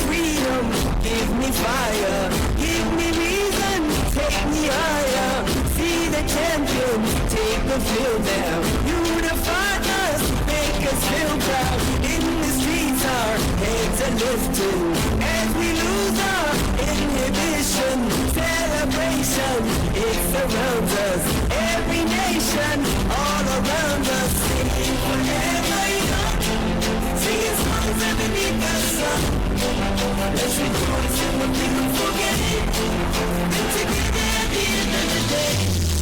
Freedom, give me fire, give me reason, take me higher. See the champions take the field now. Unify us, make us feel proud. In the streets, our heads are lifting as we lose our inhibition. Celebration, it surrounds us. Every nation, all around us, singing forever young. Singing songs underneath the sun. Let's rejoice in the beautiful game. And together at the end of the day,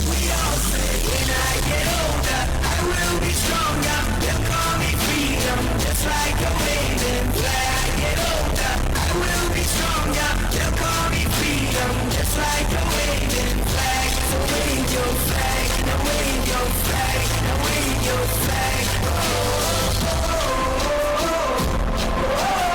we all say, when I get older, I will be stronger. They'll call me freedom, just like a waving flag. Get older, I will be stronger. They'll call me freedom, just like a waving flag. So wave your flag, now wave your flag, now wave your flag. Oh, oh, oh, oh, oh, oh, oh.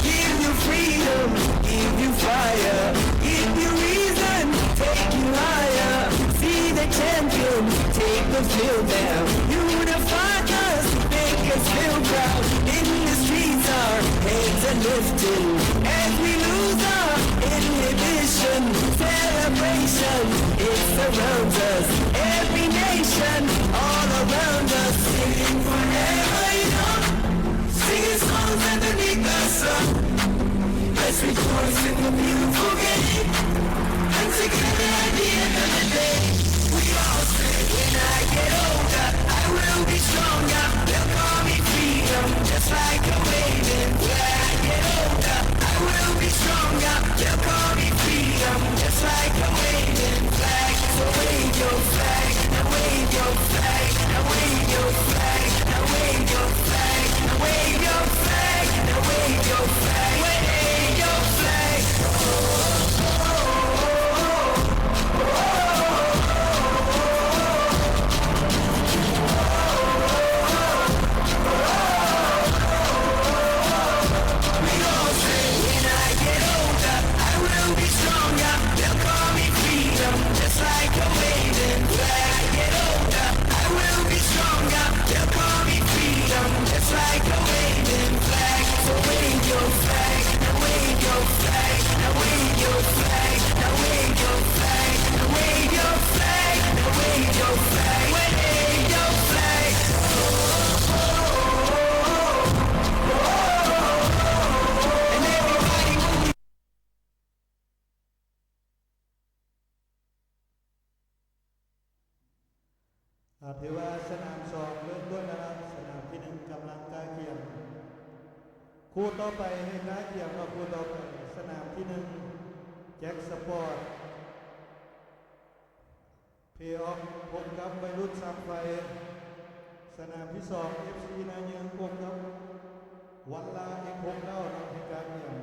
Give you freedom, give you fire, give you reason, take you higher. See the champions take the field now. Unify us, make us feel proud. In the streets, our heads are lifting as we lose our inhibition. Celebration, it surrounds us. Every nation, all around us, singing forever young. Singing songs underneath the sun. Let's rejoice in the beautiful game. And together at the end of the day, we all say, when I get older, I will be stronger. They'll call me freedom, just like a waving flag. Get older, I will be stronger. They'll call me freedom, just like a waving flag. So wave your flag, now wave your flag, now wave your flag, now wave your flag, now wave your flag, now wave your flag, wave your flag. We all say, when I get older, I will be stronger. They'll call me freedom, just like a waving flag. Get older, I will be stronger. They'll call me freedom, just like a waving flag. So wave your flag, now wave your flag, now wave your flag, now wave your flag, now wave your flag, now wave your flag, wave your flag. And everybody move. ອາ ຖືວ່າສະໜາມສອງເລີ່ມຕົ້ນແລ້ວນະ ສະໜາມທີໜຶ່ງກຳລັງກະກຽມ. ຄູ່ຕໍ່ໄປໃຫ້ກະກຽມເນາະ ຄູ່ຕໍ່ໄປ ສະໜາມທີໜຶ່ງ ແຈັກສະປອດ ເພອອກ ພົບກັບໄວລຸ້ນຊ່າງໄຟ. ສະໜາມທີສອງ ເອັບຊີນາຍືງ ພົບກັບວັນລາ ເອັກຫົກເກົ້າ ເນາະ ໃຫ້ກະກຽມ.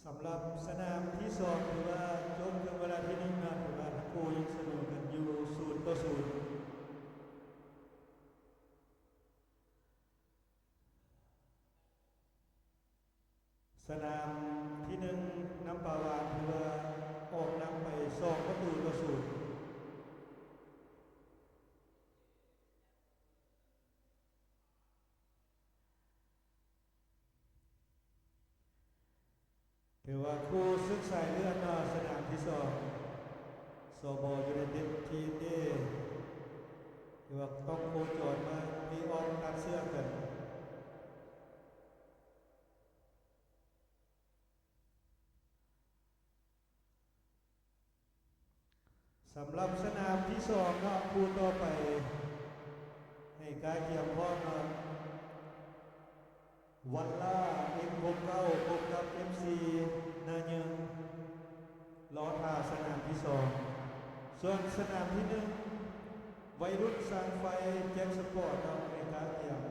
ສຳລັບສະໜາມທີສອງ ຖືວ່າຈົບເຖິງເວລາທີໜຶ່ງເນາະ ຖືວ່າທັງຄູ່ຍັງສະເໜີກັນຢູ່ສູນຕໍ່ສູນ. ສະໜາມທີໜຶ່ງ ນ້ຳປາຫວານ ຖືວ່າອອກນຳໄປສອງປະຕູຕໍ່ສູນ. ຖືວ່າຄູ່ສຶກສາຍເລືອດເນາະ ສະໜາມທີສອງ ສບ ຢູໄນເຕັດ ທີເອັນເອ ຖືວ່າຕ້ອງໂຄຈອນມາ ພລເອອອຟ ຕັດເຊືອກກັນ. ສຳລັບສະໜາມທີສອງເນາະ ຄູ່ຕໍ່ໄປ ໃຫ້ກະກຽມພ້ອມເນາະ ວັນລາ ເອັມຫົກເກົ້າ ພົບກັບ ເອັມຊີ ນາເຍິງ ລໍຖ້າສະໜາມທີສອງ. ສ່ວນສະໜາມທີໜຶ່ງ ໄວລຸ້ນຊ່າງໄຟ ແຈັກສະປອດເນາະ ໃຫ້ກະກຽມ.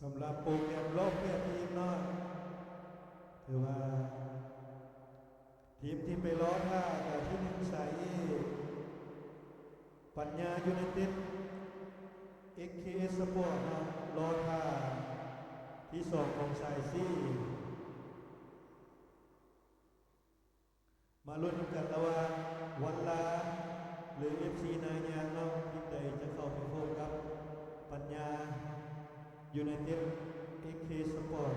ສຳລັບໂປຣແກຣມລອບແປດທີມເນາະ ຖືວ່າທີມທີ່ໄປລໍຖ້າກໍທີໜຶ່ງ ສາຍເອ ປັນຍາ ຢູໄນເຕັດ ເອັກເຄເອັສ ສະປອດເນາະ ລໍຖ້າທີສອງຂອງສາຍຊີ. ມາລຸ້ນນຳກັນລະຫວ່າງວັນລາ ຫຼື ເອັຟຊີ ນາຍາງເນາະ ທີມໃດຈະເຂົ້າໄປພົບກັບປັນຍາ ຢູໄນເຕັດ ເອັກເຄ ສະປອດ.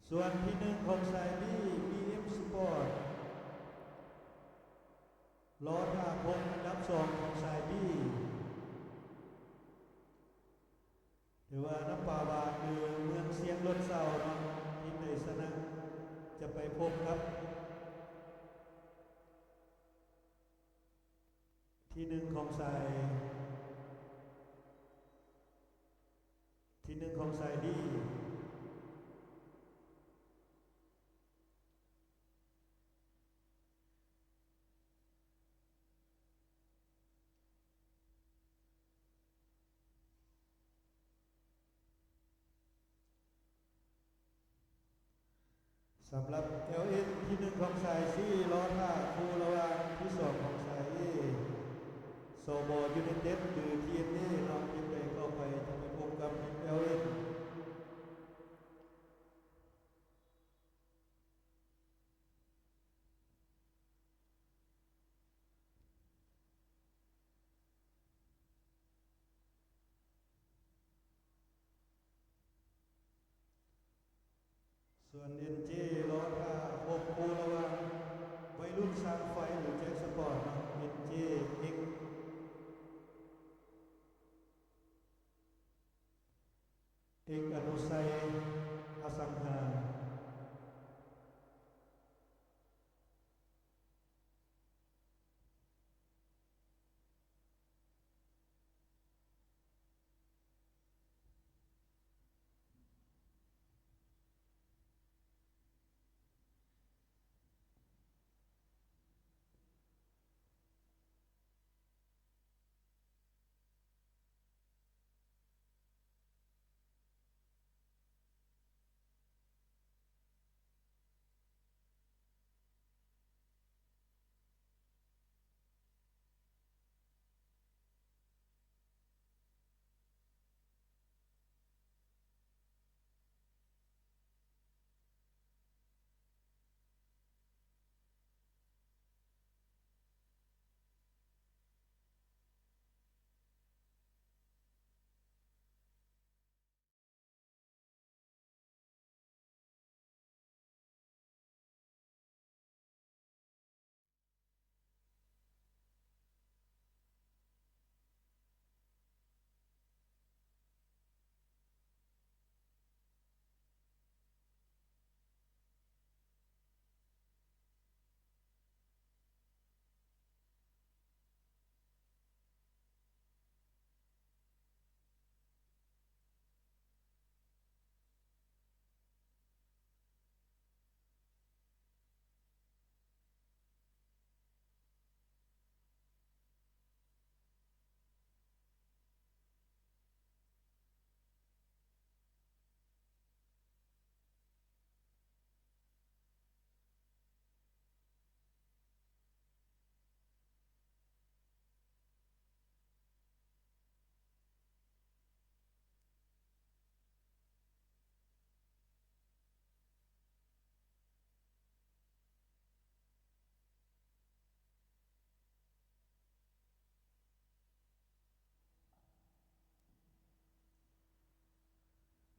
ສ່ວນທີໜຶ່ງຂອງສາຍບີ ບີເອັມ ສະປອດ ລໍຖ້າພົບອັນດັບສອງຂອງສາຍບີ ຖືວ່ານ້ຳປາຫວານ ຫຼື ເມືອງຊຽງລົດເຊົາເນາະ ທີມໃດຊະນະຈະໄປພົບກັບ ທີໜຶ່ງຂອງສາຍ ທີໜຶ່ງຂອງສາຍດີ. ສຳລັບ ແອລເອັນ ທີໜຶ່ງຂອງສາຍຊີ ລໍຖ້າຄູ່ລະຫວ່າງທີສອງຂອງສາຍເອ ສບ ຢູໄນເຕັດ ຫຼື ທີເອັນເອ ເນາະ ທີມໃດເຂົ້າໄປຈະໄປພົບກັບ ແອລເອັນ. ສ ສ່ວນເອັນເຈລໍຖ້າຄົບຄູ່ລະຫວ່າງໄວລຸ້ນຊ່າງໄຟ ຫຼື ແຈັກສະປອດເນາະ ເອັນເຈ ເອັກ ເອກອະນຸໄຊ ອະສັງຫາ.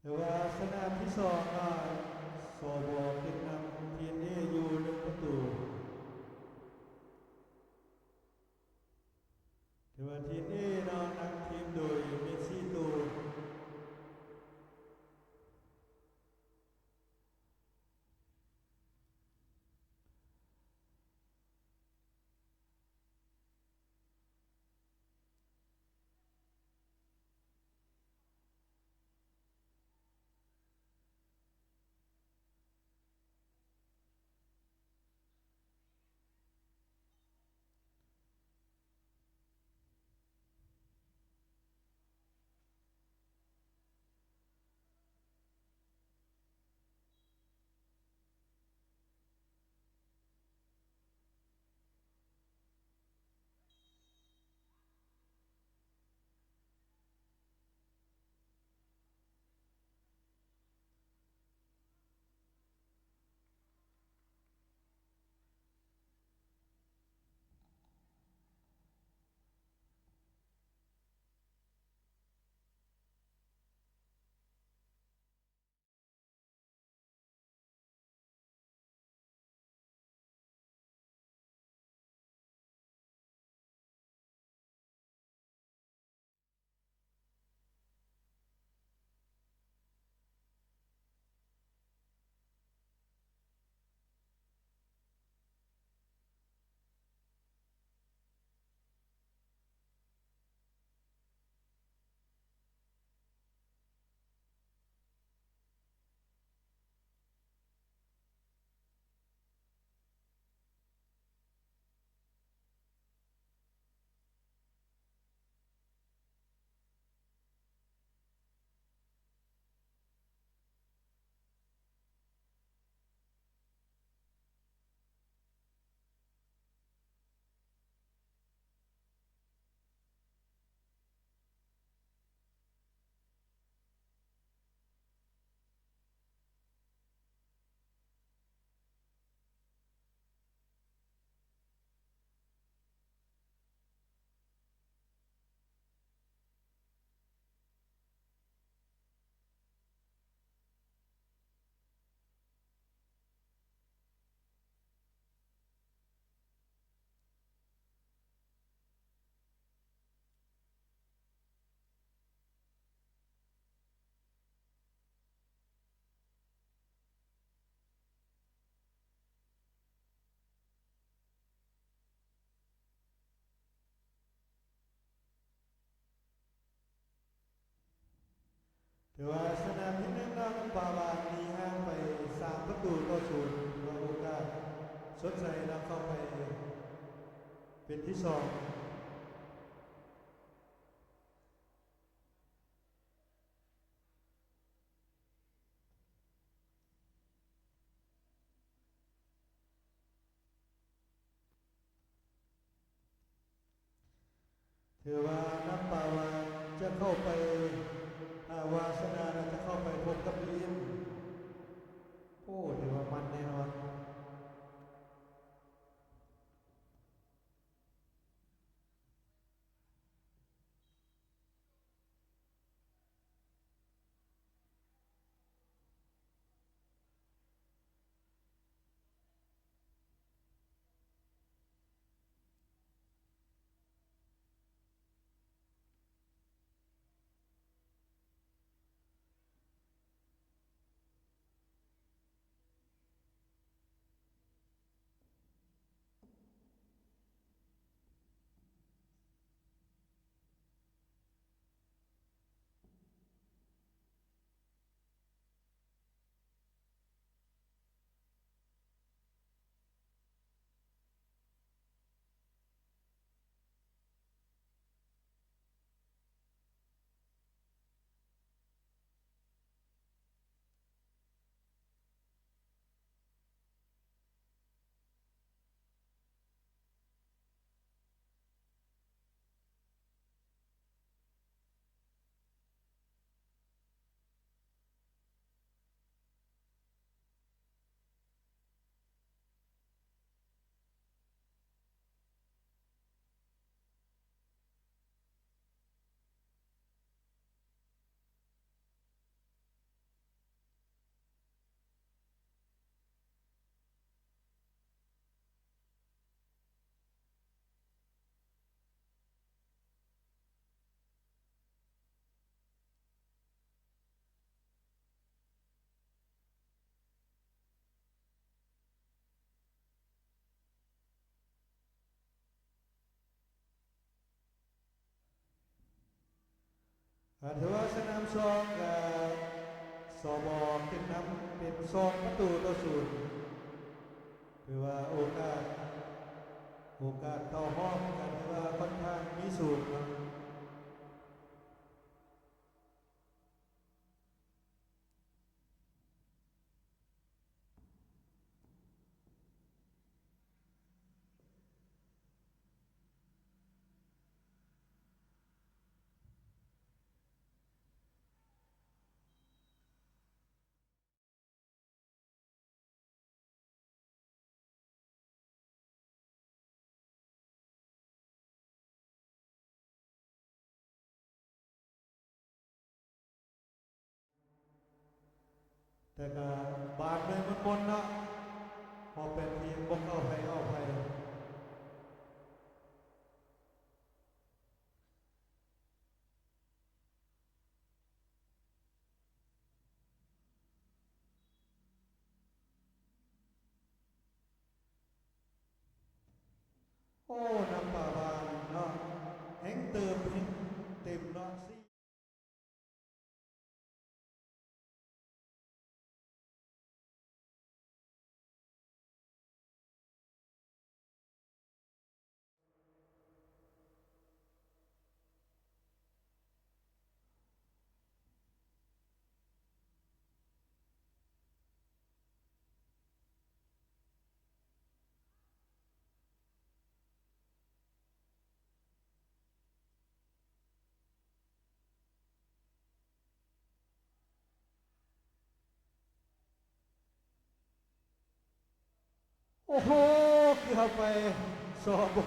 ແຕ່ວ່າສະໜາມທີສອງ ອາ ສວ ຂຶ້ນນຳ ທີເອັນເອ ຢູ່ ໜຶ່ງປະຕູ. ແຕ່ວ່າ ທີເອັນເອ ເນາະ ນຳທີມໂດຍ ເມດຊີ ຕູ. ສົດໃຈແລ້ວເຂົ້າໄປເປັນທີສອງ. ຖືວ່ານ້ຳປາຫວານຈະເຂົ້າໄປ, ຖ້າວ່າຊະນະແລ້ວຈະເຂົ້າໄປພົບກັບບີເອັມ. ໂອ້ ຖືວ່າມັນແນ່ນອນ. ອາ ຖືວ່າສະໜາມສອງ ກະ ສບ ຂຶ້ນນຳເປັນສອງປະຕູຕໍ່ສູນ. ຖືວ່າໂອກາດ, ໂອກາດເຂົ້າຮອບກະຖືວ່າຂ້ອນຂ້າງມີສູງເນາະ. ແຕ່ກະບາດເມືອມົນໆເນາະ ເພາະແປດທີມບໍ່ເຂົ້າໃຜອອກໃຜ. ໂອ້ ນ້ຳປາຫວານເນາະ ແຮງເຕີມ ແຮງເຕັມເນາະ. ໂອ້ໂຫ ເກືອບໄປ ສບ.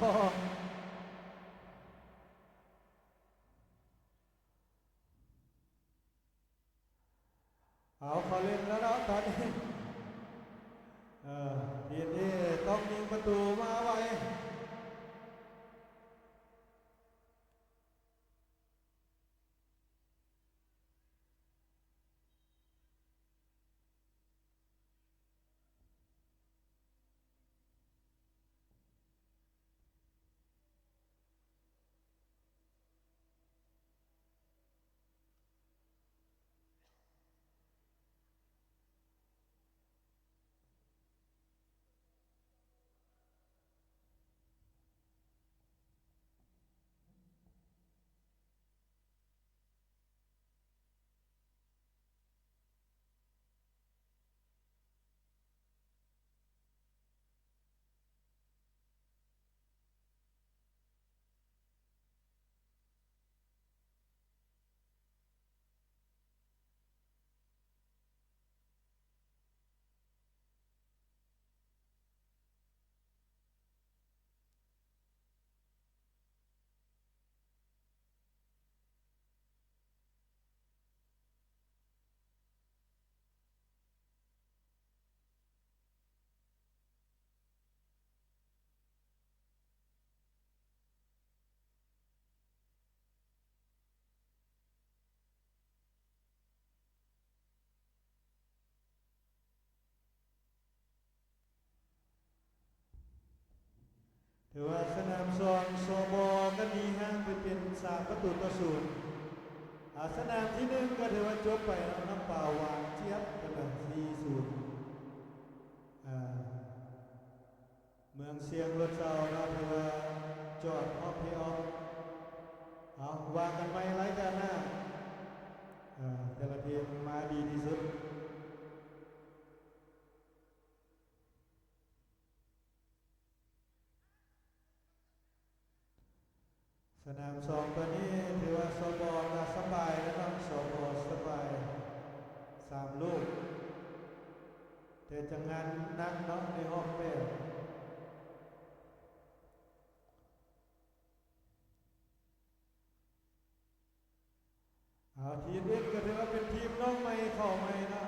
ເອົາ ເຂົາຫຼິ້ນແລ້ວເນາະຕອນນີ້. ເອີ ດີເອ ຕ້ອງຍິງປະຕູມາໄວ. ໂ ຖືວ່າສະໜາມສອງ ສບ ກໍໜີຫ່າງໄປເປັນສາມປະຕູຕໍ່ສູນ. ອາ ສະໜາມທີໜຶ່ງກໍຖືວ່າຈົບໄປເນາະ ນ້ຳປາຫວານຈຽບ ເປັນແບບ ສີ່ສູນ. ອາ ເມືອງຊຽງລົດເຊົາເນາະ ຖືວ່າຈອດຮອບເພອອຟ. ເອົາ ວ່າກັນໃໝ່ລາຍການໜ້າ. ເອີ ແຕ່ລະທີມມາດີທີ່ສຸດ. ສະໜາມສອງຕົວນີ້ຖືວ່າ ສບ ກໍສະບາຍແລ້ວເນາະ ສບ ສະບາຍສາມລູກ ແຕ່ຈະງານໜັກເນາະ ໃນຮອບແປດ. ເອົາ ທີມເອັດ ກໍຖືວ່າເປັນທີມນ້ອງໃໝ່ເຂົ້າໃໝ່ເນາະ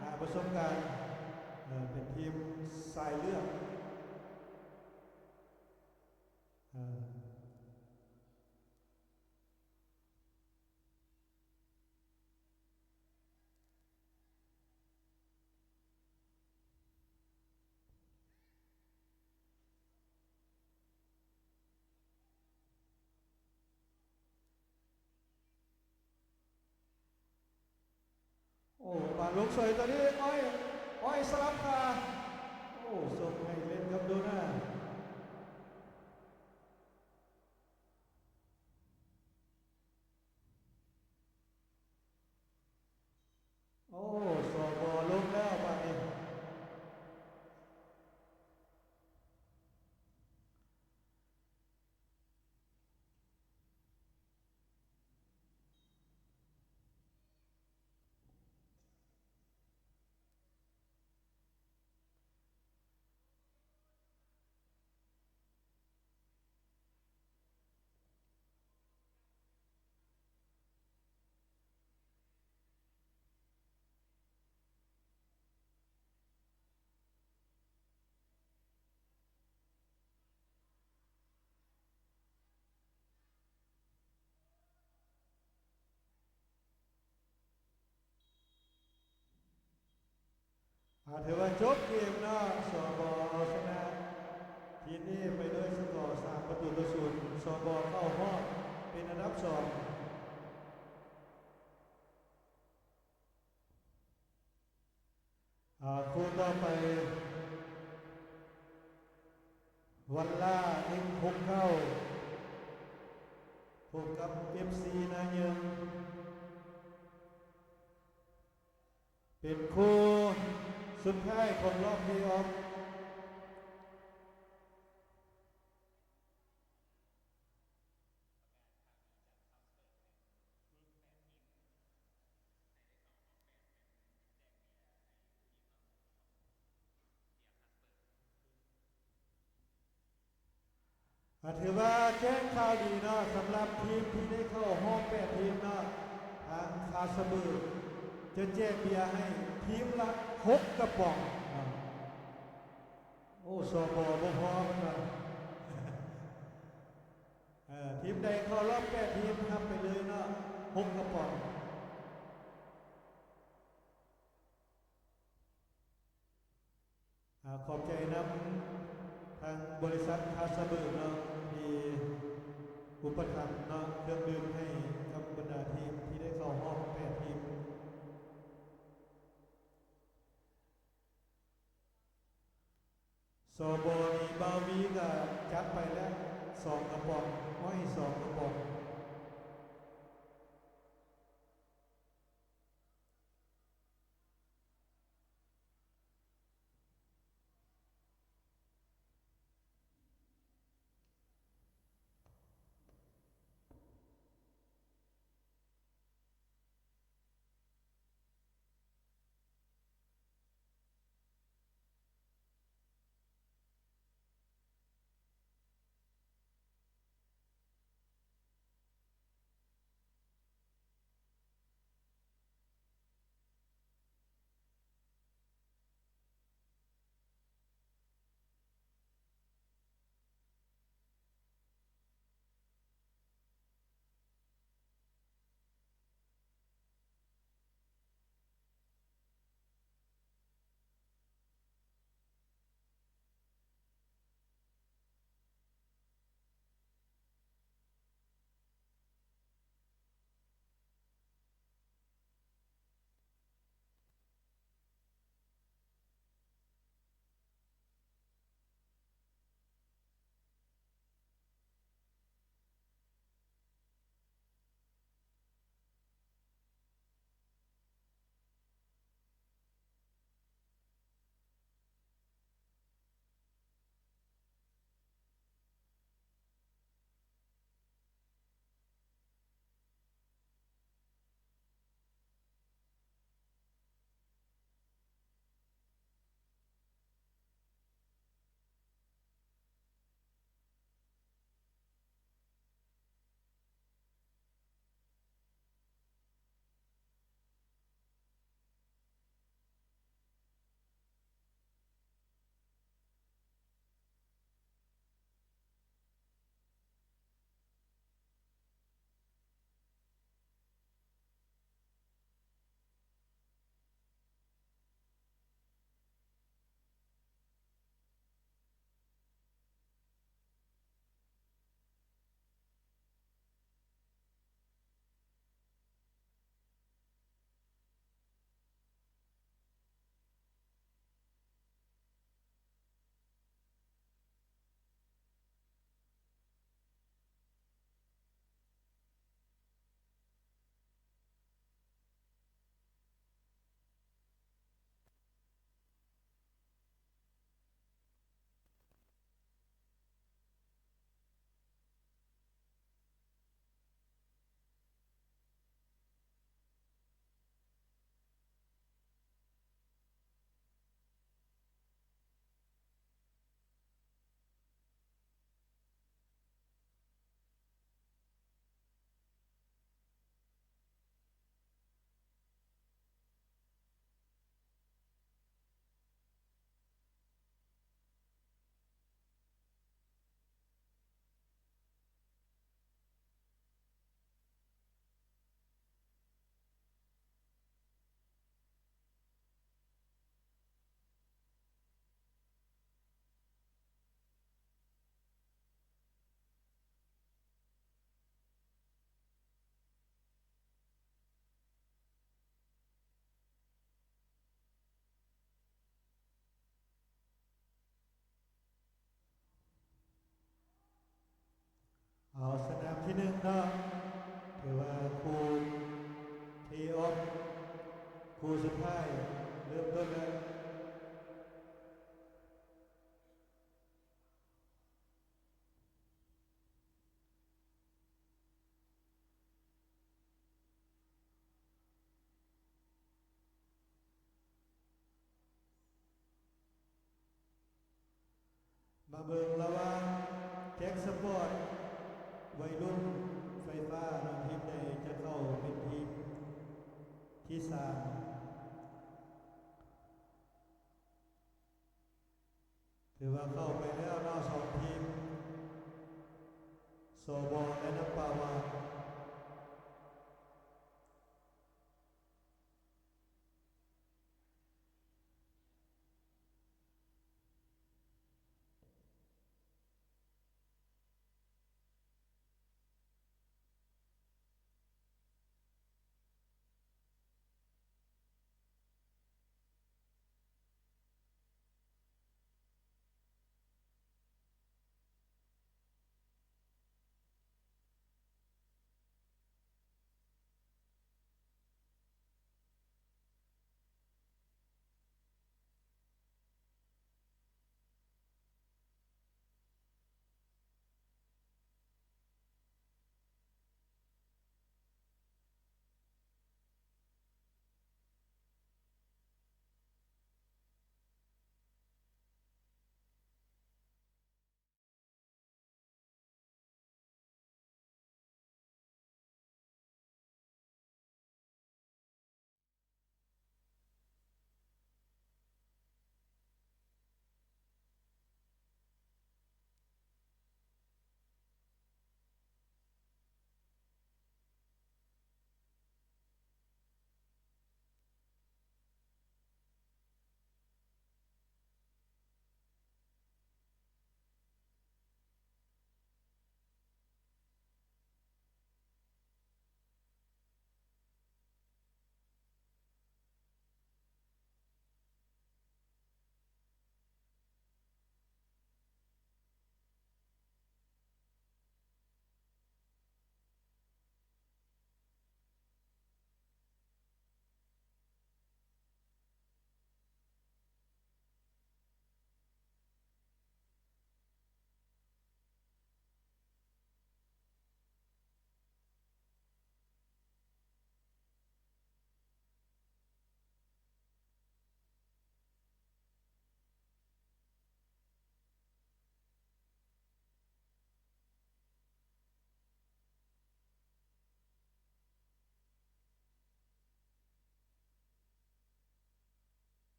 ຫາປະສົບການ ເອີ ເປັນທີມສາຍເລືອດ ເອີ. ໂອ້ ບານລົງສວຍຕົວນີ້ ອ້ອຍ ອ້ອຍສະຫຼັບຂາ ໂອ້ ສົ່ງໃຫ້ເຫຼັ້ນກັບໂດນາ. ໂອ້ ສບ ລົງແລ້ວບາດນີ້. ອາ ຖືວ່າຈົບເກມເນາະ ສບ ເອົາຊະນະທີນເອໄປໂດຍສະກໍສາມປະຕູຕໍ່ສູນ ສບ ເຂົ້າຮອບເປັນອັນດັບສອງ. ອາ ຄູ່ຕໍ່ໄປ ວັນລາ ເອັກຫົກເກົ້າ ພົບກັບ ເອັຟຊີ ນາເຍິງ ເປັນຄູ່ສຸດທ້າຍຂອງລອບເພອອຟ. ອາ ຖືວ່າແຈ້ງຂ່າວດີເນາະ ສຳລັບທີມທີ່ໄດ້ເຂົ້າຮອບແປດທີມເນາະ ທາງຄາສະເບີຈະແຈກເບຍໃຫ້ທີມລະຫົກກະປ໋ອງເນາະ. ໂອ້ ສບ ບໍ່ພໍເພິ່ນວ່າ. ເອີ ທີມໃດເຂົ້າຮອບແປດທີມ ຮັບໄປເລີຍເນາະ ຫົກກະປ໋ອງ. ອາ ຂອບໃຈນຳທາງບໍລິສັດຄາສະເບີເນາະ ທີ່ອຸປະຖຳເນາະ ເຄື່ອງດື່ມໃຫ້ກັບບັນດາທີມທີ່ໄດ້ເຂົ້າຮອບແປດທີມ. ສບ ນີ້ບ່າວວີກໍຈັດໄປແລ້ວສອງກະປ໋ອງ ອ້ອຍສອງກະປ໋ອງ. ເນາະ ຖືວ່າຄູ່ Play-off ຄູ່ສຸດທ້າຍເລີ່ມຕົ້ນແລ້ວ. ມາເບິ່ງລະຫວ່າງ Jack Sport ໄວລຸ້ນໄຟຟ້າ ເນາະ ທີມໃດຈະເຂົ້າເປັນທີມທີສາມ. ຖືວ່າເຂົ້າໄປແລ້ວເນາະ ສອງທີມ ສບ ແລະ ນ້ຳປາຫວານ.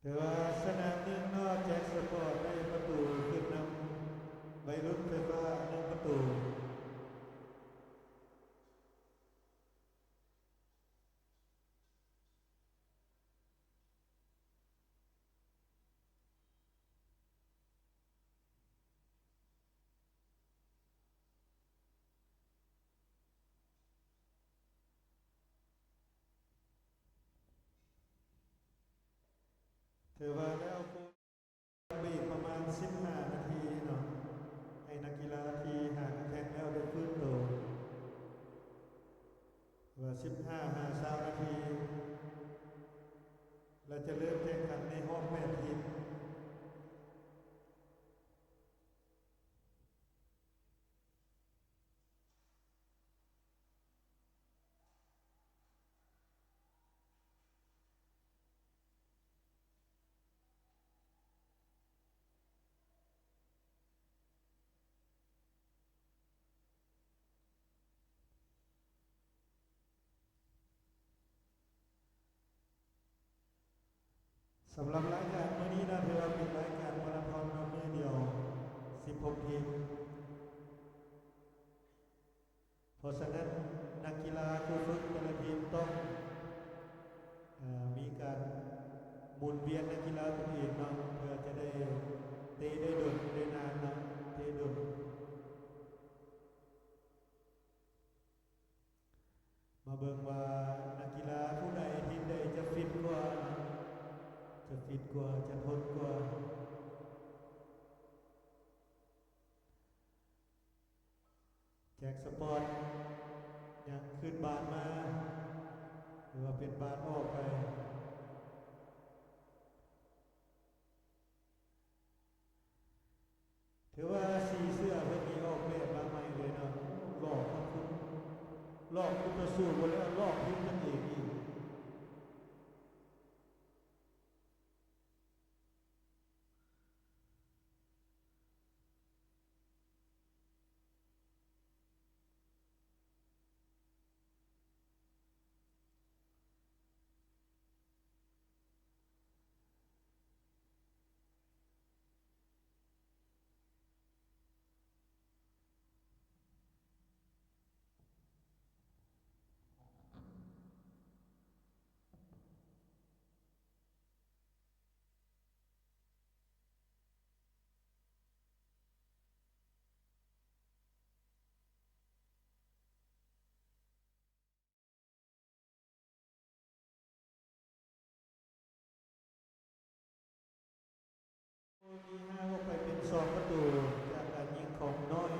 ແຕ່ວ່າສະໜາມໜຶ່ງເນາະ ແຈັກສະປອດໄດ້ປະຕູຂຶ້ນນຳໄວລຸ້ນໄຟຟ້າໜຶ່ງປະຕູ. ຖືວ່າແລ້ວ ເບຣກປະມານສິບຫ້ານາທີເນາະ ໃຫ້ນັກກິລາທີ່ຫາກະແຂ່ງແລ້ວໄດ້ຟື້ນໂຕ ວ່າສິບຫ້າຫາຊາວນາທີ ແລະ ຈະເລີ່ມແຂ່ງຂັນໃນຮອບແປດທີມ. ສຳລັບລາຍການມື້ນີ້ນະ ຖືວ່າເປັນລາຍການມາລາທອນເນາະ ມື້ດຽວ ສິບຫົກທີມ. ເພາະສະນັ້ນ ນັກກິລາ ຄູຝຶກແຕ່ລະທີມຕ້ອງ ເອີ ມີການໝູນວຽນນັກກິລາຕົນເອງເນາະ ເພື່ອຈະໄດ້ເຕະໄດ້ດົນ ໄດ້ນານເນາະ ເຕະດົນ. ມາເບິ່ງວ່ານັກກິລາຜູ້ໃດ ທີມໃດຈະຟິດກວ່າ ຈະຟິດກວ່າ ຈະທົນກວ່າ. ແຈັກສະປອດຍັງຄືນບານມາ ຫຼືວ່າເປັນບານອອກໄປ. ຖືວ່າສີເສື້ອເພິ່ນນີ້ອອກແບບມາໃໝ່ເລີຍເນາະ ຫຼອກ ຫຼອກຄູ່ຕໍ່ສູ້ບໍ່ແລ້ວ ຫຼອກທີມຕົນເອງອີກ. ມີຫ້າອອກໄປເປັນສອງປະຕູ ຈາກການຍິງຂອງນ້ອຍ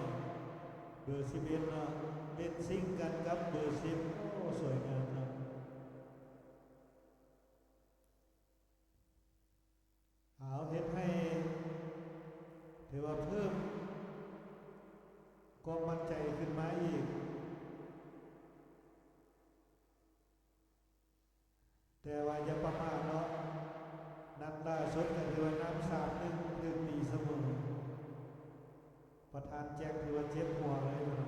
ເບີສິບເອັດເນາະ ເຫຼັ້ນຊິງກັນກັບເບີສິບ ໂອ້ ສວຍງາມເນາະ. ເອົາ ເຮັດໃຫ້ ຖືວ່າເພີ່ມຄວາມໝັ້ນໃຈຂຶ້ນມາອີກ ແຕ່ວ່າຢ່າປະໝາດເນາະ ນັດລ່າສຸດກໍຖືວ່ານຳສາມໜຶ່ງ ຖືກຕີສະເໝີ ປະທານແຈັກຖືວ່າເຈັບຫົວເລີຍ.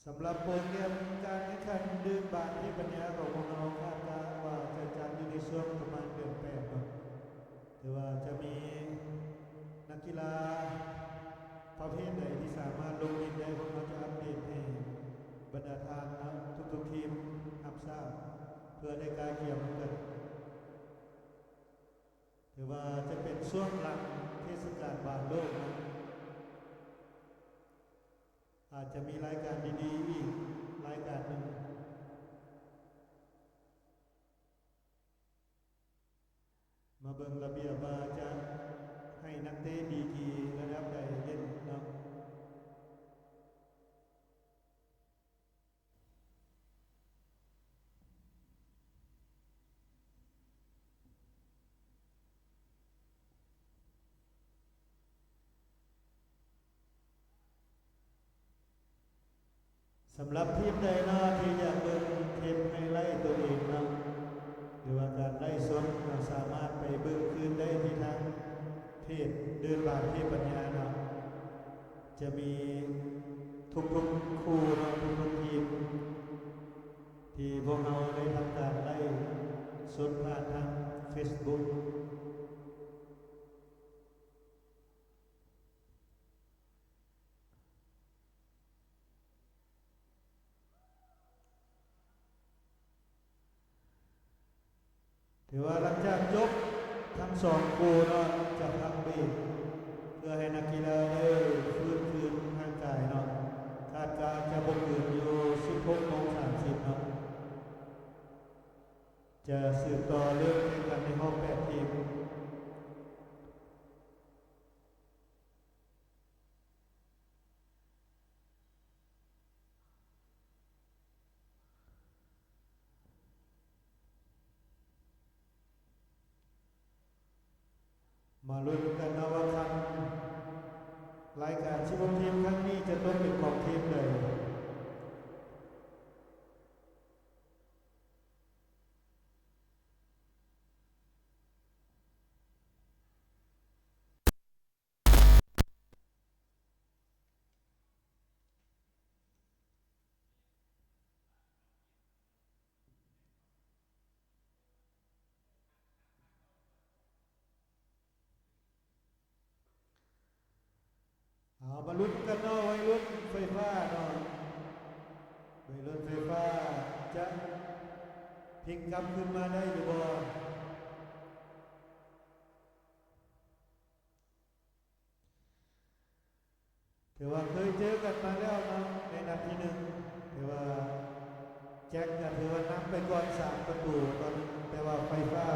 ສຳລັບໂປຣແກຣມການແຂ່ງຂັນເດີ່ນບານເທບປັນຍາຂອງພວກເຮົາ ຄາດການວ່າຈະຈັດຢູ່ໃນຊ່ວງປະມານເດືອນແປດເນາະ ຖືວ່າຈະມີນັກກິລາປະເພດໃດທີ່ສາມາດລົງຫຼິ້ນໄດ້ ພວກເຮົາຈະອັບເດດໃຫ້ບັນດາທ່ານເນາະ ທຸກໆທີມຮັບຊາບ ເພື່ອໄດ້ກະກຽມນຳກັນ. ຖືວ່າຈະເປັນຊ່ວງຫຼັງເທດສະການບານໂລກນະ ອາດຈະມີລາຍການດີໆອີກລາຍການໜຶ່ງ. ມາເບິ່ງລະບຽບວ່າຈະໃຫ້ນັກເຕະດີກຣີລະດັບໃດເຫຼັ້ນເນາະ. ສຳລັບທີມໃດເນາະ ທີ່ຢາກເບິ່ງເທບໄຮໄລຕົວເອງເນາະ ຫຼືວ່າການໄລສົດເນາະ ສາມາດໄປເບິ່ງຄືນໄດ້ທີ່ທາງ ຈະມີທຸກໆຄູ່ເນາະ ທຸກໆທີມ ທີ່ພວກເຮົາໄດ້ທຳການໄລຟ໌ສົດຜ່ານທາງເຟສບຸກ. ຖືວ່າຫຼັງຈາກຈົບທັງສອງຄູ່ເນາະ ຈະພັກເບຣກ ເພື່ອໃຫ້ນັກກິລາໄດ້ຟື້ນຄືນຮ່າງກາຍເນາະ. ຄາດການຈະບໍ່ເກີນຢູ່ສິບຫົກໂມງສາມສິບເນາະ ຈະສືບຕໍ່ເລີ່ມແຂ່ງຂັນໃນຮອບແປດທີມ. ມາລຸ້ນກັນເນາະວ່າຄັນລາຍການສິບຫົກທີມຄັ້ງນີ້ຈະຕົກເປັນຂອງທີມໃດ. ເອົາ ມາລຸ້ນກັນເນາະ ໄວລຸ້ນໄຟຟ້າເນາະ ໄວລຸ້ນໄຟຟ້າຈະພິກກັບຄືນມາໄດ້ຫຼືບໍ່? ຖືວ່າເຄີຍເຈີກັນມາແລ້ວເນາະ ໃນນັດທີໜຶ່ງ ແຕ່ວ່າແຈັກກໍຖືວ່ານຳໄປກ່ອນສາມປະຕູຕໍ່ໜຶ່ງ ແຕ່ວ່າໄຟຟ້າ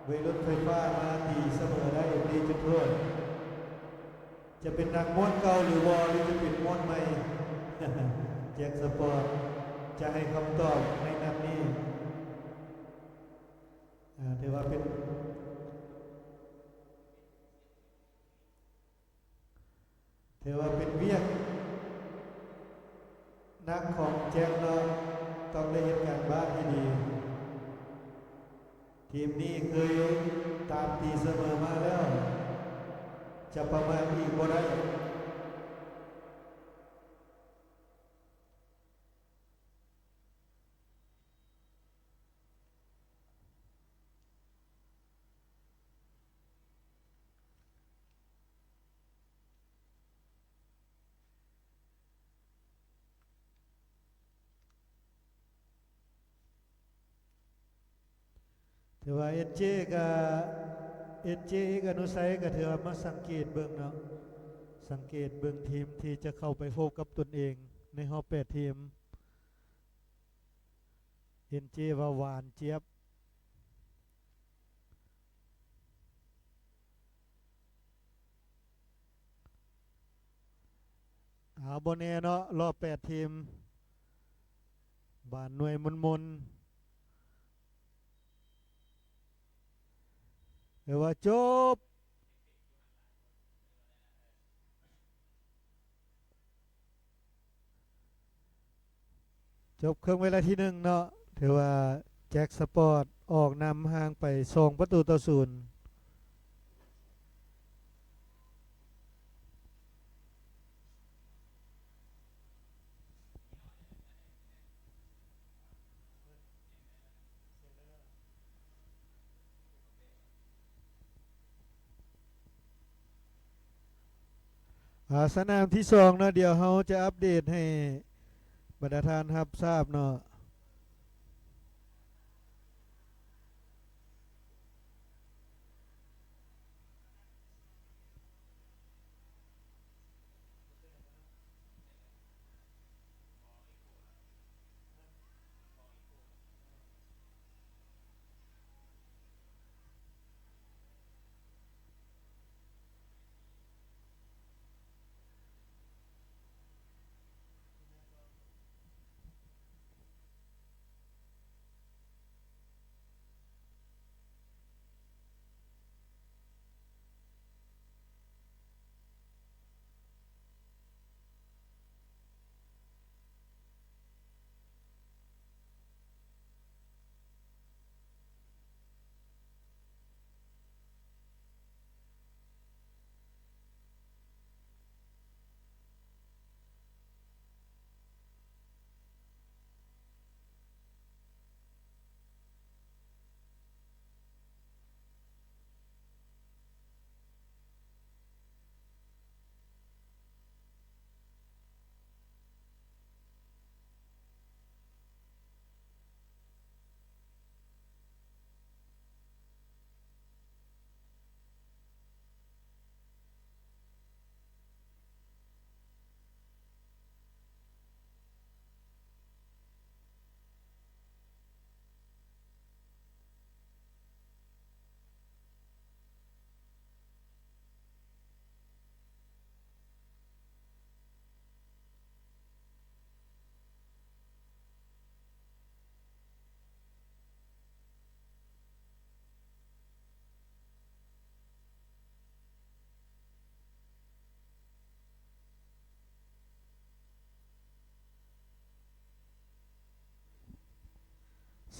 ໄວລຸ້ນໄຟຟ້າມາຕີສະເໝີໄດ້ ຕີຈຸດໂທດ. ຈະເປັນນັກມວນເກົ່າຫຼືບໍ່ ຫຼືຈະເປັນມວນໃໝ່? ແຈັກສະປອດຈະໃຫ້ຄຳຕອບໃນນັດນີ້. ອາ ຖືວ່າເປັນ ຖືວ່າເປັນວຽກໜັກຂອງແຈັກເນາະ ຕ້ອງໄດ້ເຮັດການບ້ານໃຫ້ດີ. ທີມນີ້ເຄີຍຕາມຕີສະເໝີມາແລ້ວ ຈະປະມາດອີກບໍ່ໄດ້. ຖືວ່າເອັນເຈກະ ເອັນເຈ ເອກອະນຸໄສກະຖືວ່າມາສັງເກດເບິ່ງເນາະ ສັງເກດເບິ່ງທີມທີ່ຈະເຂົ້າໄປພົບກັບຕົນເອງໃນຮອບແປດທີມ. ເອັນເຈ ວ່າຫວານຈຽບ. ເອົາ ບໍ່ແນ່ເນາະ ຮອບແປດທີມ ບານໜ່ວຍມົນໆ ແຕ່ວ່າຈົບ ຈົບເຄິ່ງເວລາທີໜຶ່ງເນາະ ຖືວ່າແຈັກສະປອດອອກນຳຫ່າງໄປສອງປະຕູຕໍ່ສູນ. ອາ ສະໜາມທີສອງເນາະ ດຽວເຮົາຈະອັບເດດໃຫ້ບັນດາທ່ານຮັບຊາບເນາະ.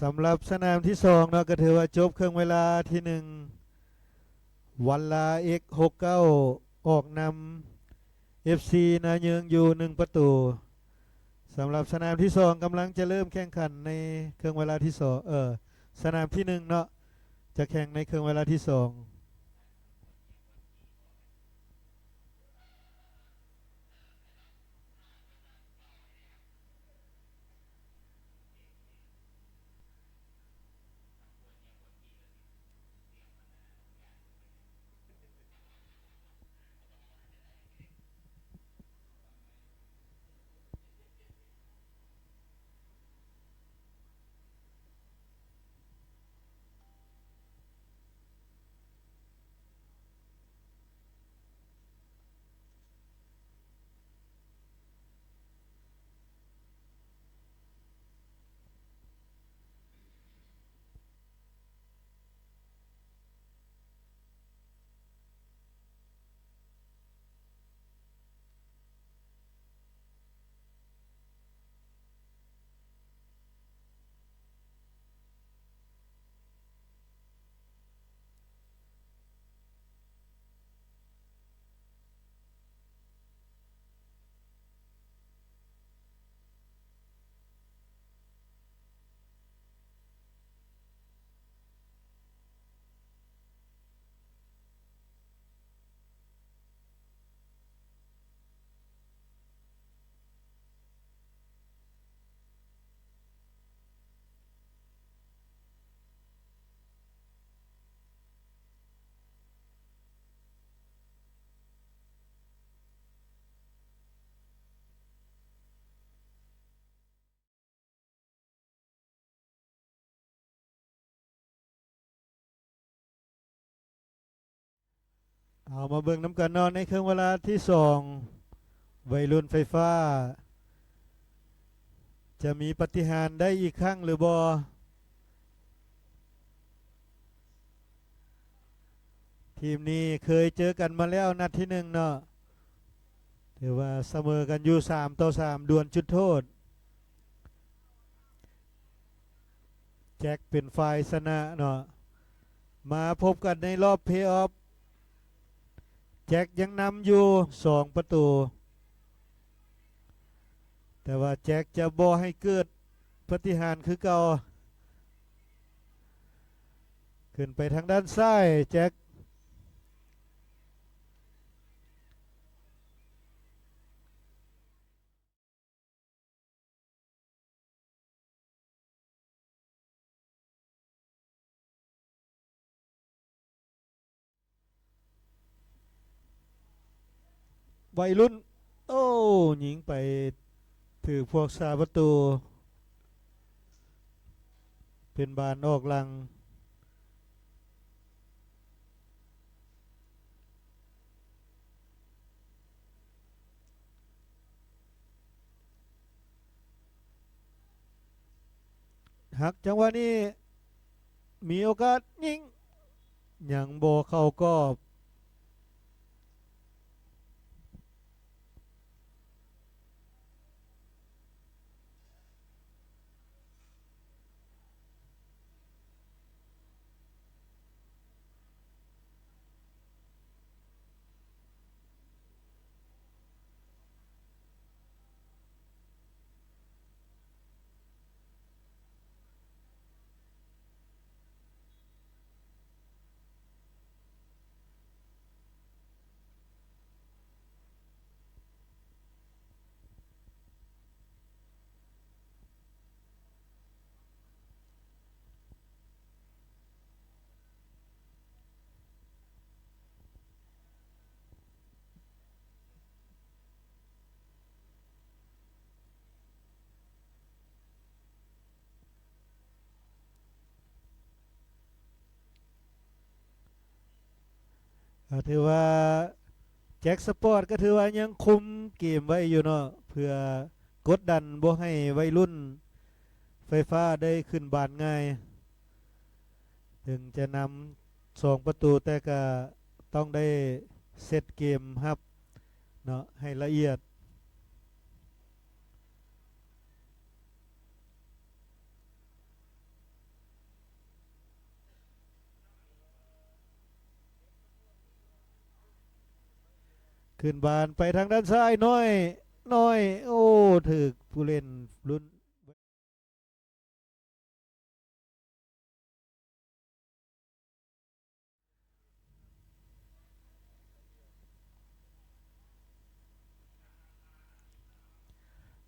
ສຳລັບສະໜາມທີສອງເນາະ ກໍຖືວ່າຈົບເຄິ່ງເວລາທີໜຶ່ງ ວັນລາ ເອັກ ຫົກເກົ້າ ອອກນຳ ເອັຟຊີ ນາເຢິງຢູ່ໜຶ່ງປະຕູ. ສຳລັບສະໜາມທີສອງ ກຳລັງຈະເລີ່ມແຂ່ງຂັນໃນເຄິ່ງເວລາທີສອງ ເອີ ສະໜາມທີໜຶ່ງເນາະ ຈະແຂ່ງໃນເຄິ່ງເວລາທີສອງ. ເຮົາມາເບິ່ງນຳກັນເນາະ ໃນເຄິ່ງເວລາທີສອງ ໄວລຸ້ນໄຟຟ້າ ຈະມີປາຕິຫານໄດ້ອີກຄັ້ງຫຼືບໍ່? ທີມນີ້ເຄີຍເຈີກັນມາແລ້ວນັດທີໜຶ່ງເນາະ ຖືວ່າສະເໝີກັນຢູ່ສາມຕໍ່ສາມ ດວນຈຸດໂທດ. ແຈັກເປັນຝ່າຍຊະນະເນາະ. ມາພົບກັນໃນລອບເພອອບ ແຈັກຍັງນຳຢູ່ສອງປະຕູ ແຕ່ວ່າແຈັກຈະບໍ່ໃຫ້ເກີດປາຕິຫານຄືເກົ່າ. ຂຶ້ນໄປທາງດ້ານຊ້າຍ ແຈັກ. ໄວລຸ້ນ ໂອ້ ຍິງໄປຖືກພວກສາປະຕູ ເປັນບານອອກຫຼັງ. ຫັກ ຈັງຫວະນີ້ມີໂອກາດຍິງ ຍັງບໍ່ເຂົ້າກອບ. ກໍຖືວ່າແຈັກສະປອດກໍຖືວ່າຍັງຄຸມເກມໄວ້ຢູ່ເນາະ ເພື່ອກົດດັນບໍ່ໃຫ້ໄວລຸ້ນໄຟຟ້າໄດ້ຂຶ້ນບານງ່າຍ. ເຖິງຈະນຳສອງປະຕູ ແຕ່ກະຕ້ອງໄດ້ເຊັດເກມຮັບເນາະ ໃຫ້ລະອຽດ. ຂຶ້ນບານໄປທາງດ້ານຊ້າຍ ນ້ອຍ ນ້ອຍ ໂອ້ ຖືກຜູ້ຫຼິ້ນລຸ້ນ.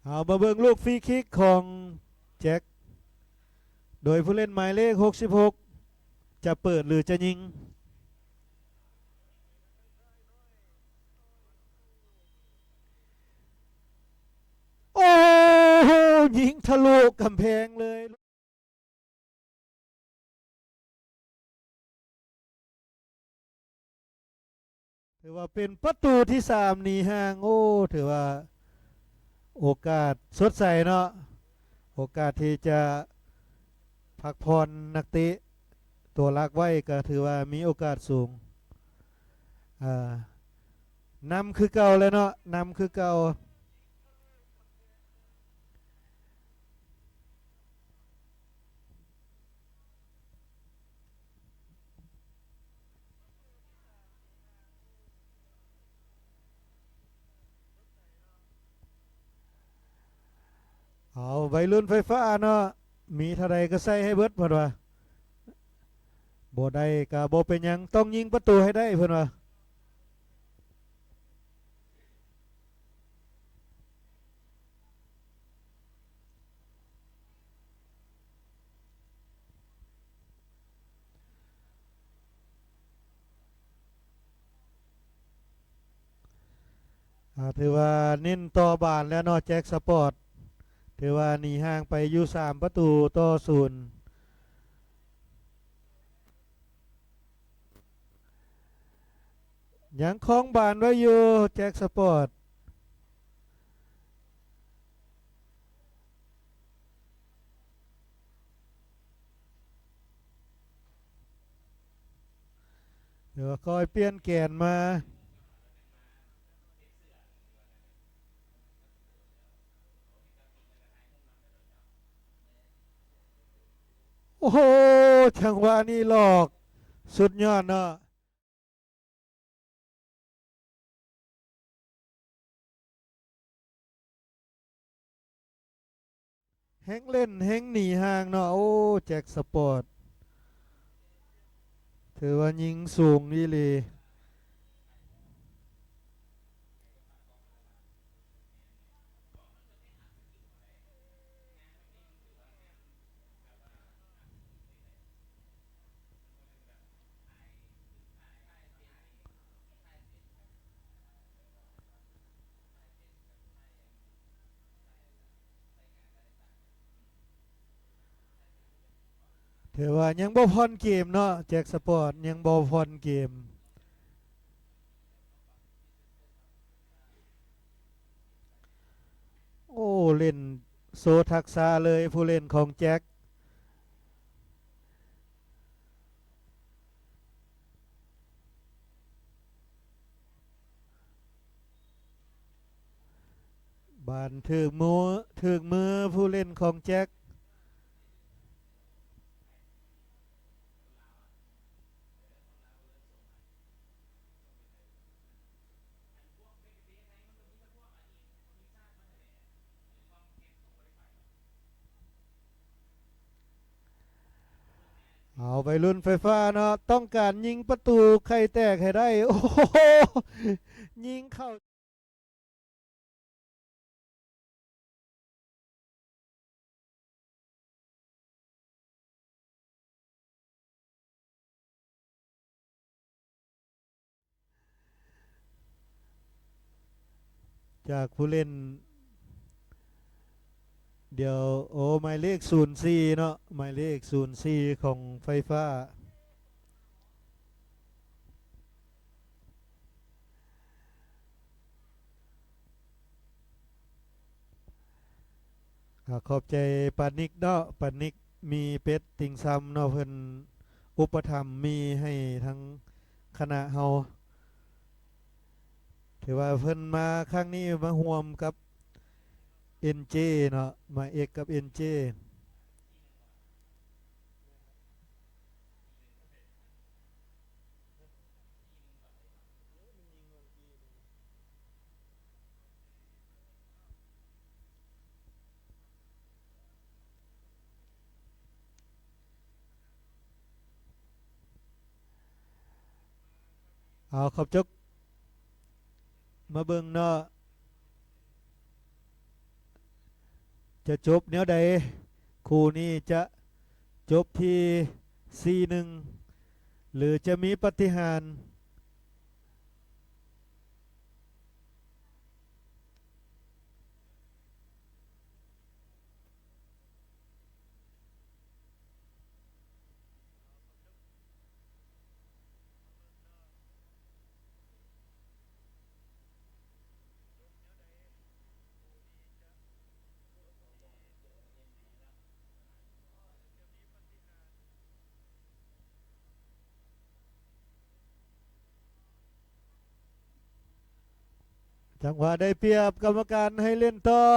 ເອົາມາເບິ່ງລູກຟຣີຄິກຂອງແຈັກ ໂດຍຜູ້ຫຼິ້ນໝາຍເລກຫົກສິບຫົກ ຈະເປີດຫຼືຈະຍິງ? ໂອ້ໂຫ ຍິງທະລຸກຳແພງເລີຍ. ຖືວ່າເປັນປະຕູທີສາມໜີຫ່າງ. ໂອ້ ຖືວ່າໂອກາດສົດໃສເນາະ, ໂອກາດທີ່ຈະພັກຜ່ອນນັກເຕະຕົວຫຼັກໄວ້ ກໍຖືວ່າມີໂອກາດສູງ. ອ່າ ນຳຄືເກົ່າແຫຼະເນາະ, ນຳຄືເກົ່າ. ເອົາ ໄວລຸ້ນໄຟຟ້າເນາະ, ມີເທົ່າໃດກໍໃສ່ໃຫ້ເບິດ ເພິ່ນວ່າ. ບໍ່ໄດ້ກໍບໍ່ເປັນຫຍັງ, ຕ້ອງຍິງປະຕູໃຫ້ໄດ້ ເພິ່ນວ່າ. ອ່າ ຖືວ່າເນັ້ນຕໍ່ບານແລ້ວເນາະ ແຈັກສະປອດ. ຖືວ່າໜີຫ່າງໄປຢູ່ສາມປະຕູຕໍ່ສູນ. ຍັງຄອງບານໄວ້ຢູ່ ແຈັກສະປອດ. ດຽວຄ່ອຍປ່ຽນແກນມາ. ໂອ້ໂຫ ຈັງຫວະນີ້ຫຼອກ ສຸດຍອດເນາະ. ແຮງເຫຼັ້ນແຮງໜີຫ່າງເນາະ. ໂອ້ ແຈັກສະປອດ ຖືວ່າຍິງສູງອີ່ຫຼີ. ຖືວ່າຍັງບໍ່ຜ່ອນເກມເນາະ ແຈັກສະປອດ ຍັງບໍ່ຜ່ອນເກມ. ໂອ້ ເຫຼັ້ນໂຊທັກສະເລີຍ ຜູ້ເຫຼັ້ນຂອງແຈັກ. ບານຖືກມື ຖືກມືຜູ້ເຫຼັ້ນຂອງແຈັກ. ເອົາ ໄວລຸ້ນໄຟຟ້າເນາະ ຕ້ອງການຍິງປະຕູໄຂ່ແຕກໃຫ້ໄດ້. ໂອ້ໂຫ ຍິງເຂົ້າ. ຈາກຜູ້ຫຼິ້ນ ດຽວ ໂອ້ ໝາຍເລກສູນສີ່ເນາະ ໝາຍເລກສູນສີ່ຂອງໄຟຟ້າ. ກໍຂອບໃຈປານິກເນາະ ປານິກມີເປັດຕິ່ງຊຳເນາະ ເພິ່ນອຸປະຖຳມີໃຫ້ທັງຄະນະເຮົາ. ຖືວ່າເພິ່ນມາຄັ້ງນີ້ມາຮ່ວມກັບເອັນເຈເນາະ ມາເອັກກັບເອັນເຈ. ເອີ ມັນຍິງເມື່ອກີ້ນີ້. ເອົາ ເຂົ້າຈົກ ມາເບິ່ງເນາະ ຈະຈົບແນວໃດ? ຄູ່ນີ້ຈະຈົບທີ່ສີ່ໜຶ່ງ ຫຼື ຈະມີປາຕິຫານ? ຈັງຫວະໄດ້ປຽບ ກຳມະການໃຫ້ຫຼິ້ນຕໍ່.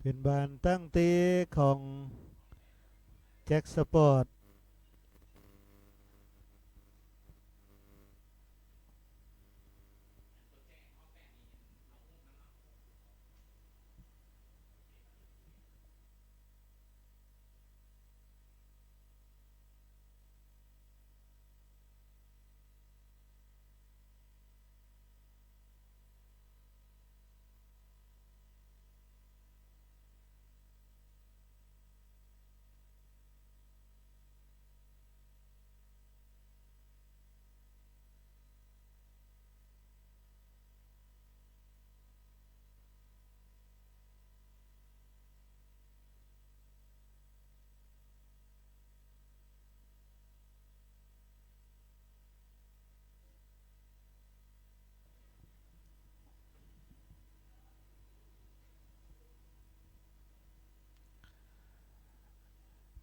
ເປັນບານຕັ້ງເຕະຂອງແຈັກສະປອດ.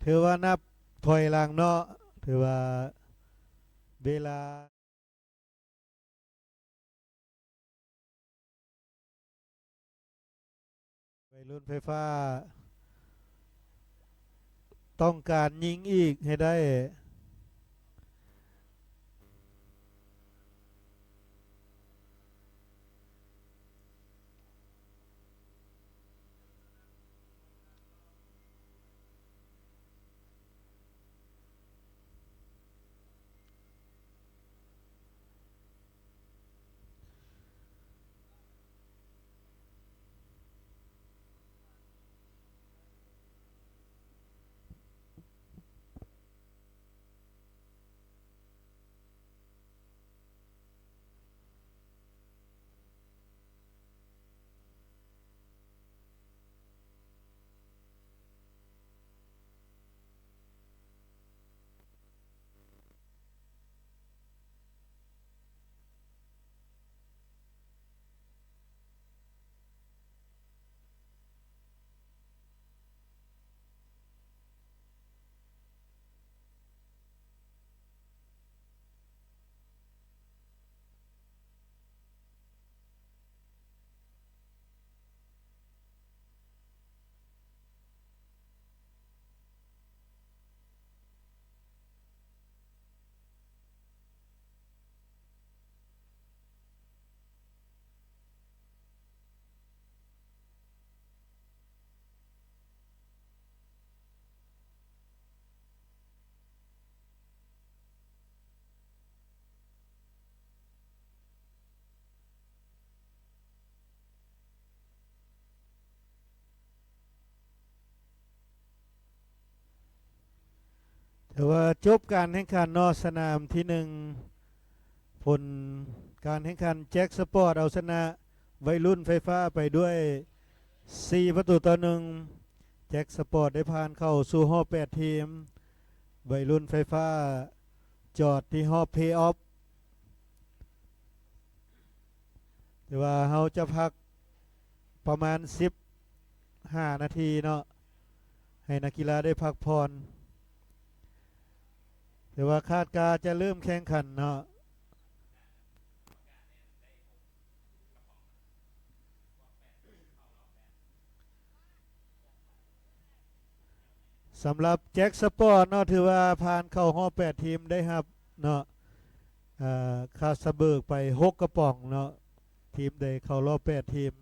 ຖືວ່ານັບຖອຍຫຼັງເນາະ ຖືວ່າເວລາ ໄວລຸ້ນໄຟຟ້າ ຕ້ອງການຍິງອີກໃຫ້ໄດ້. ຖືວ່າຈົບການແຂ່ງຂັນເນາະ ສະໜາມທີໜຶ່ງ ຜົນການແຂ່ງຂັນ ແຈັກສະປອດເອົາຊະນະໄວລຸ້ນໄຟຟ້າໄປດ້ວຍສີ່ປະຕູຕໍ່ໜຶ່ງ. ແຈັກສະປອດໄດ້ຜ່ານເຂົ້າສູ່ຮອບແປດທີມ, ໄວລຸ້ນໄຟຟ້າ ຈອດທີ່ຮອບເພອອບ ແຕ່ວ່າເຮົາຈະພັກປະມານສິບຫ້ານາທີເນາະ ໃຫ້ນັກກິລາໄດ້ພັກຜ່ອນ ແຕ່ວ່າຄາດກາຈະເລີ່ມແຂ່ງຂັນເນາະ. ສຳລັບແຈັກສະປອດເນາະ ຖືວ່າຜ່ານເຂົ້າຮອບແປດທີມ ໄດ້ຮັບເນາະ ເອີ ຄາສະເບີກໄປຫົກກະປ໋ອງເນາະ ທີມໃດເຂົ້າຮອບແປດທີມ.